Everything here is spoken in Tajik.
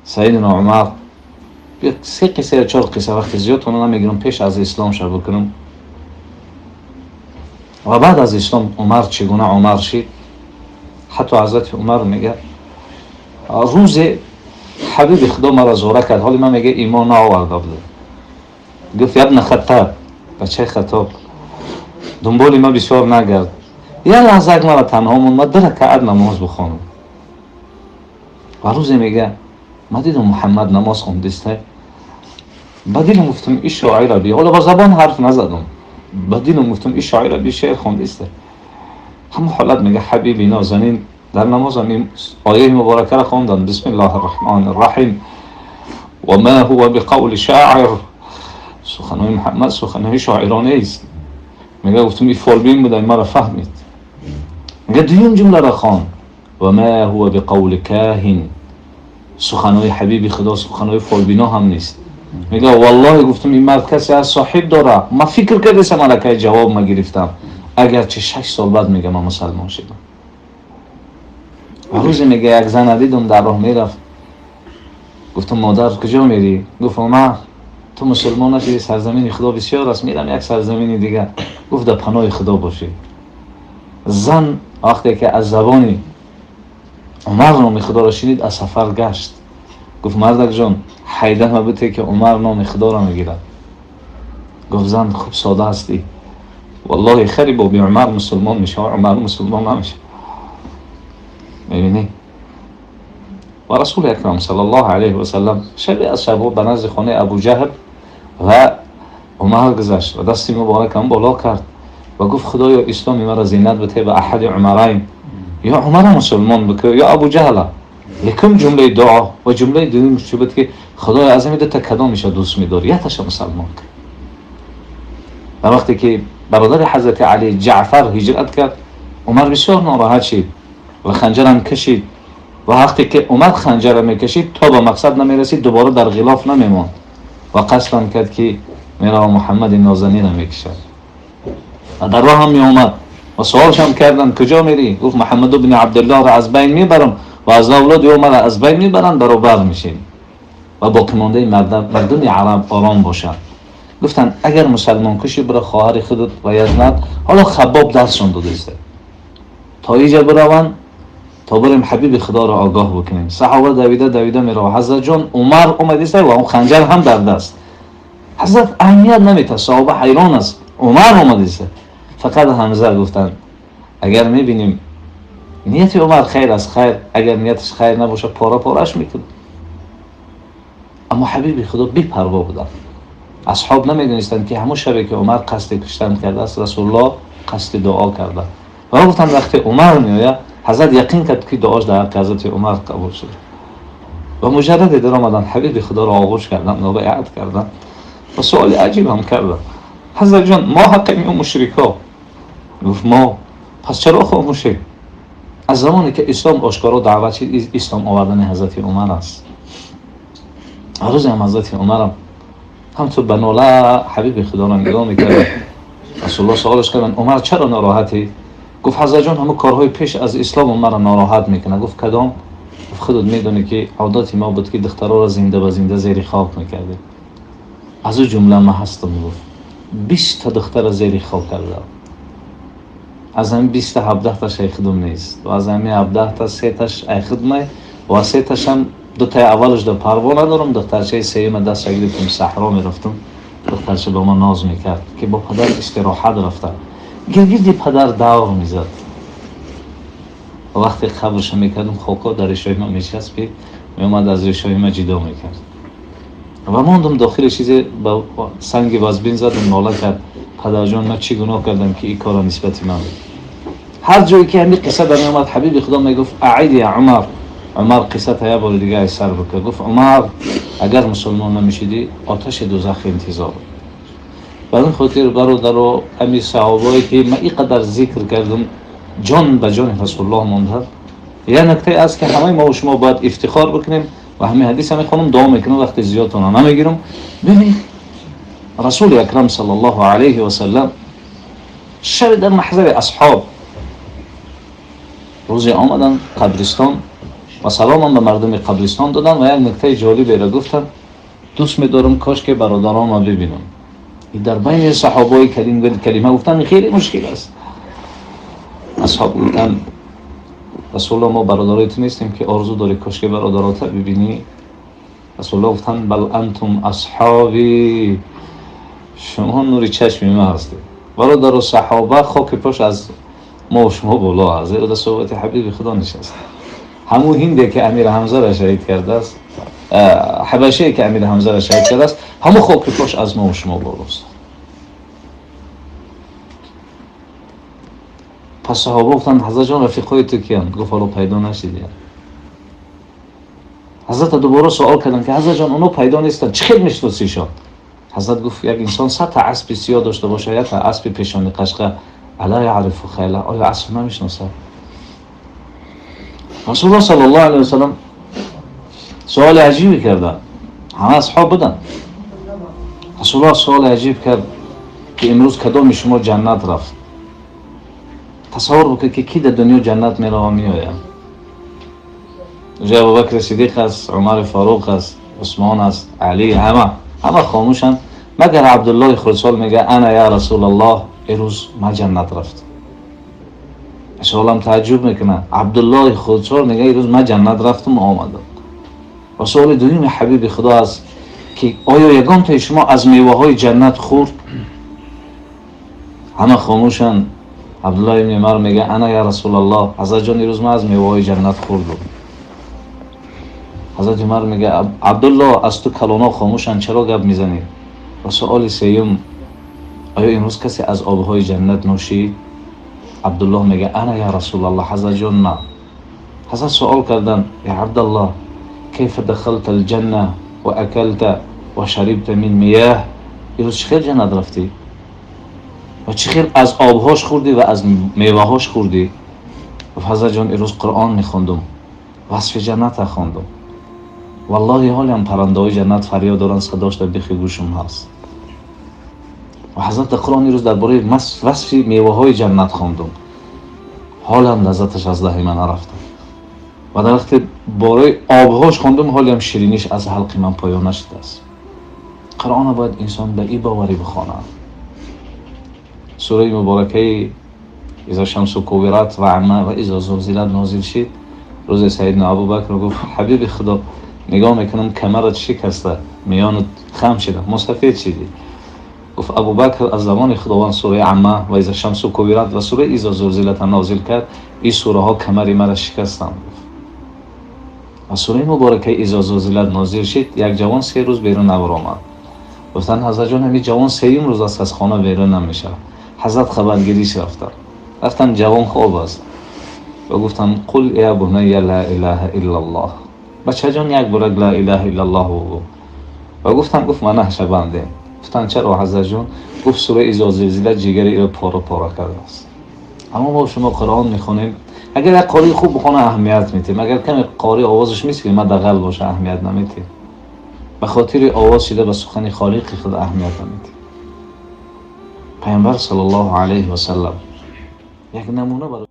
Сайидина Умар се қисса ё чор қисса, вақти зиёд оно намегирам, пеш аз ислом ша бикунам ва баъд аз ислом Умар чӣ гуна Умар шид. Ҳатто ҳазрати Умар мега, рӯзе ҳабиби Худо маро зора кард, ҳоли ман, мега, имон наоварда будам. Гуфт: «Ябна Хаттаб, бачаи Хаттоб, дунболи ма бисёр нагард, як лаҳза мара танҳо мон, ма ду ракаат намоз бихонам». Ва рӯзе, мега, ма дидам, Муҳаммад намоз хондиста. Ба дилам гуфтам: «И шоира би». Ҳоло ба забон ҳарф назадам, ба дилам гуфтам: «И шоира би, шеър хондиста». Ҳамон ҳолат, мега, ҳабиби нозанин дар намозам ин ояи муборакаро хонданд: «Бисмиллаҳи рраҳмани рраҳим, ва ма ҳува биқавли шоир». Суханои Муҳаммад суханои шоиронест. Мега, гуфтам: «И фолбин буда, маро фаҳмид». Мега, дуюм ҷумларо хон: «Ва ма ҳува биқавли каҳин». Суханои ҳабиби Худо суханои фолбино ҳам нест. Мега, валлоҳи, гуфтам: «Ин мард касе аз соҳиб дора». Ма фикр кардесам, аллакай ҷавоб ма гирифтам. Агарчи 6 сол баъд, мега, ма мусалмон шидам. Ва рӯзе, мега, як зана дидум, дар роҳ мерафт. Гуфтам: «Модар, куҷо мерӣ?» Гуфт: «Умар, ту мусулмон нашиди, сарзамини Худо бисёр аст, мерам як сарзамини дигар». Гуфт: «Дар паноҳи Худо бошӣ». Зан вақте ки аз забони Умар номи Худоро шинид, аз сафар гашт. Гуфт: «Мардакҷон, ҳайдама буте, ки Умар номи Худоро мегирад». Гуфт зан: «Хуб, сода ҳастӣ, валлоҳи, хари боби Умар мусулмон мешава, Умар мусулмон намешава». Мебинӣ, ва Расули Акрам саллаллоҳу алайҳи васаллам шабе аз шабҳо ба назди хонаи Абуҷаҳл ва Умар гузашт ва дасти муборакам боло кард ва гуфт: «Худоё, исломи маро зинат бите ба аҳади умарайн, ё Умара мусулмон бикӯ, ё Абуҷаҳла». Якум ҷумлаи дуо ва ҷумлаи дуюм чӣ буд? Ки Худоё, аз ҳами дута кадомиша дӯст медорӣ, якташа мусалмон кун. Дар вақте ки бародари ҳазрати Али Ҷаъфар ҳиҷрат кард, Умар бисёр нороҳат шид ва ханҷарам кашид. Ва вақте ки Умар ханҷара мекашид, то ба мақсад намерасид, дубора дар ғилоф намемонд ва қасдам кард, ки мерава Муҳаммади нозанина мекушад. Ва дар роҳам меомад ва суолшам карданд: «Куҷо мерӣ?» Гуфт: «Муҳаммаду бни Абдуллоҳро аз байн мебарам ва аз авлоди ӯ мара аз байн мебаранд, баробар мешем ва боқимондаи мардуми араб ором бошанд». Гуфтанд: «Агар мусалмон кушӣ, бира хоҳари худат ва язнат». Ҳоло Хаббоб дарсшон додааст, то иҷа бираванд, то барем ҳабиби Худоро огоҳ бикунем. Саҳоба давида давида мерава. Ҳазратҷон, Умар омадиста ва он ханҷар ҳам дар даст. Ҳазрат аҳамият наметад, саҳоба ҳайрон аст, Умар омадиста. Фақат Ҳамза гуфтанд: «Агар мебинем нияти Умар хайр аст, хайр, агар нияташ хайр набошад, пора пораш мекунад». Аммо ҳабиби Худо бепарво буданд. Асҳоб намедонистанд, ки ҳамон шабе ки Умар қасди куштан кардааст, Расулуллоҳ қасди дуо карда. Ва гуфтанд: вақте Умар меояд, ҳазрат яқин кард, ки дуош дар ҳаққи ҳазрати Умар қабул шуд. Ва муҷарраде даромаданд, ҳабиби Худоро оғӯш карданд ва байъат карданд. Ва суоли аҷиб ҳам карданд: «Ҳазратҷон, мо ҳаққем ё мушрикҳо?» Гуфт: «Мо». «Пас чаро хомӯшем?» Аз замоне ки ислом ошкоро даъват шид, ислом овардани ҳазрати Умар аст. Рӯзе ҳам ҳазрати Умарам ҳамту ба нола ҳабиби Худоро нигоҳ мекард. Расулуллоҳ суолаш карданд: «Умар, чаро нороҳатӣ?» Гуфт: «Ҳазратҷон, ҳамун корҳои пеш аз ислом маро нороҳат мекунад». Гуфт: «Кадом?» Гуфт: «Худат медонӣ, ки одати мо буд, ки духтароро зинда ба зинда зери хок мекардем. Аз ӯ ҷумла ма ҳастам». Гуфт: «20-та духтара зери хок кардам. Аз ҳамин 20-та 17-таш ай худум нест ва аз ҳамин 17-та сеташ ай худмай ва сеташам дутаи аввалаш да парво надорам. Духтарчаи сеюма дастша гирифтам, саҳро мерафтам, духтарча ба ма ноз мекард, ки бо падар истироҳат рафта, гиргирди падар давр мезад. Вақте қабрша мекардам, хокҳо дар решои ма мечаспид, меомад, аз решои ма ҷидо мекард ва мондам дохили чизе, ба санги вазбин задам». Нола кард: «Падарҷон, ман чӣ гуноҳ кардам, ки ин корро нисбати ман?» Ҳар ҷое ки ҳамин қисса дар меомад, ҳабиби Худо мегуфт: «Аид я Умар, Умар, қиссата як бори дига аз сар бикар». Гуфт: «Умар, агар мусулмон намешидӣ, оташи дузах интизор». Бар ин хотир, бародаро, ҳами саҳобое ки ман ин қадар зикр кардам, ҷон ба ҷони Расулуллоҳ монда. Як нуктае аст, ки ҳамаи мо шумо бояд ифтихор бикунем ва ҳамин ҳадиса мехонам, дуо мекунам, вақти зиёдтона намегирам. Бибин, Расули Акрам саллаллоҳу алайҳи васаллам шаби дар маҳзари асҳоб рӯзе омаданд қабристон. ва салом ҳам ба мардуми қабристон доданд ва як нуктаи ҷолиберо гуфтанд: дӯст медорам кош ки бародаронро бибинам. Ин дар байни саҳобаи калима гуфтан хеле мушкил аст. Асҳоб гуфтанд: Расулуллоҳ, мо бародарои ту нестем ки орзу дорӣ кош ки бародаротро бибинӣ? Расулуллоҳ гуфтанд: бал антум асҳобӣ, шумо нури чашми ма ҳастед. Бародару саҳоба хоки пош аз мо ва шумо боло аст, зеро дар суҳбати ҳабиби Худо нишаст. Ҳамун ҳинде ки Амир Ҳамзаро шаҳид кардааст, ҳабашие ки Амир Ҳамзаро шаҳид кардааст, ҳамун хоки пош аз мо ва шумо болост. Пас саҳоба гуфтанд: Ҳазрат ҷон, рафиқҳои ту киянд? Гуфт: ҳоло пайдо нашидиянд. Ҳазрат дубора суол карданд ки Ҳазрат ҷон, оно пайдо нестанд, чӣ хел мешиносишон? Ҳазрат гуфт: як инсон 100 та аспи сиёҳ дошта бошад, як та аспи пешони қашқа, ала яърифу хайла, оё асп намешиносад? Расулуллоҳ саллаллоҳу алайҳи васаллам суоли аҷибе карданд. Ҳама асҳоб буданд. Расулуллоҳ суоли аҷиб кард ки имрӯз кадоми шумо ҷаннат рафт? Тасаввур бикунед ки ки дар дунё ҷаннат мерава меояд. Ҷо Абубакр Сиддиқ аст, Умар Фаруқ аст, Усмон аст, Али, ҳама хомӯшанд, магар Абдуллоҳи Хурдсол мегӯяд: ана я Расулаллоҳ, имрӯз ман ҷаннат рафтам. Саволам тааҷҷуб мекунад. Абдуллоҳи Хурдсол мегӯяд: имрӯз ман ҷаннат рафтам ва омадам. Ва суоли дуюми ҳабиби Худо аст ки оё ягон тои шумо аз меваҳои ҷаннат хӯрд? Ҳама хомӯшанд. Абдуллоҳ ибни Умар мегӯяд: ана я Расулаллоҳ, Ҳазрат ҷон, имрӯз ман аз меваҳои ҷаннат хӯрдам. Ҳазрат Умар мегӯяд: Абдуллоҳ, аз ту калоно хомӯшанд, чаро гап мезанӣ? Ва суоли сеюм: оё имрӯз касе аз обҳои ҷаннат нӯшид? Абдуллоҳ мегӯяд: ана я Расулаллоҳ, Ҳазрат ҷон, на. Ҳазрат суол карданд: я Абдаллоҳ, кайфа дахалта алҷанна ва акалта ва шарибта мин мияҳ, имрӯз чӣ хел ҷаннат рафтӣ ва чӣ хел аз обҳош хӯрдӣ ва аз меваҳош хӯрдӣ? Гуфт: Ҳазрат ҷон, имрӯз Қуръон мехондум, васфи ҷаннатро хондум. Валлоҳи ҳолиам паррандаҳои ҷаннат фарёд доранд, садош дар бихи гӯшум ҳаст. Ва ҳазрат дар Қуръон имрӯз дар бораи васфи меваҳои ҷаннат хондум, ҳолам лаззаташ аз даҳи ман нарафта. Ва дар вақте бораи обҳош хондум, ҳолиам шириниш аз ҳалқи ман поён нашудааст. Қуръонро бояд инсон ба ин боварӣ бихонад. Сураи муборакаи иза шамсу кувират ва амма ва иза зулзилат нозил шид. Рӯзе Сайидна Абубакр гуфт: ҳабиби Худо, нигоҳ мекунам камарат шикаста, миёнат хам шида, мусафед шидӣ. Гуфт: Абубакр, аз замони Худованд сураи амма ва иза шамсу кувират ва сураи иза зулзилат нозил кард, ин сураҳо камари маро шикастанд. Гуфт. Ва сураи муборакаи иза зулзилат нозил шид, як ҷавон 3 рӯз берун набаромад. Гуфтанд: Ҳазрат ҷон, ҳамин ҷавон 3-юм рӯз аст аз хона берун намешавад. Ҳазрат хабаргириш рафтанд. Рафтанд, ҷавон хоб аст. Ва гуфтанд: қул я бунайя ла илаҳа иллаллоҳ. Бачаҷон, як бурак ла илаҳа иллаллоҳ бигӯ. Ва гуфтанд, гуфт: ман наҳшабандем. Гуфтанд: чаро ҳазрат ҷон? Гуфт: сураи изо зилзила ҷигари иро пора пора кардааст. Аммо мо шумо Қуръон мехонем, агар як қории хуб бихона аҳамият медиҳем, агар каме қорӣ овозаш мисли ма дағал боша аҳамият намедиҳем. Ба хотири овоз шида ба сухани холиқи худ аҳамият намедиҳем. Пайғамбар саллаллоҳу алайҳи васаллам як намуна барои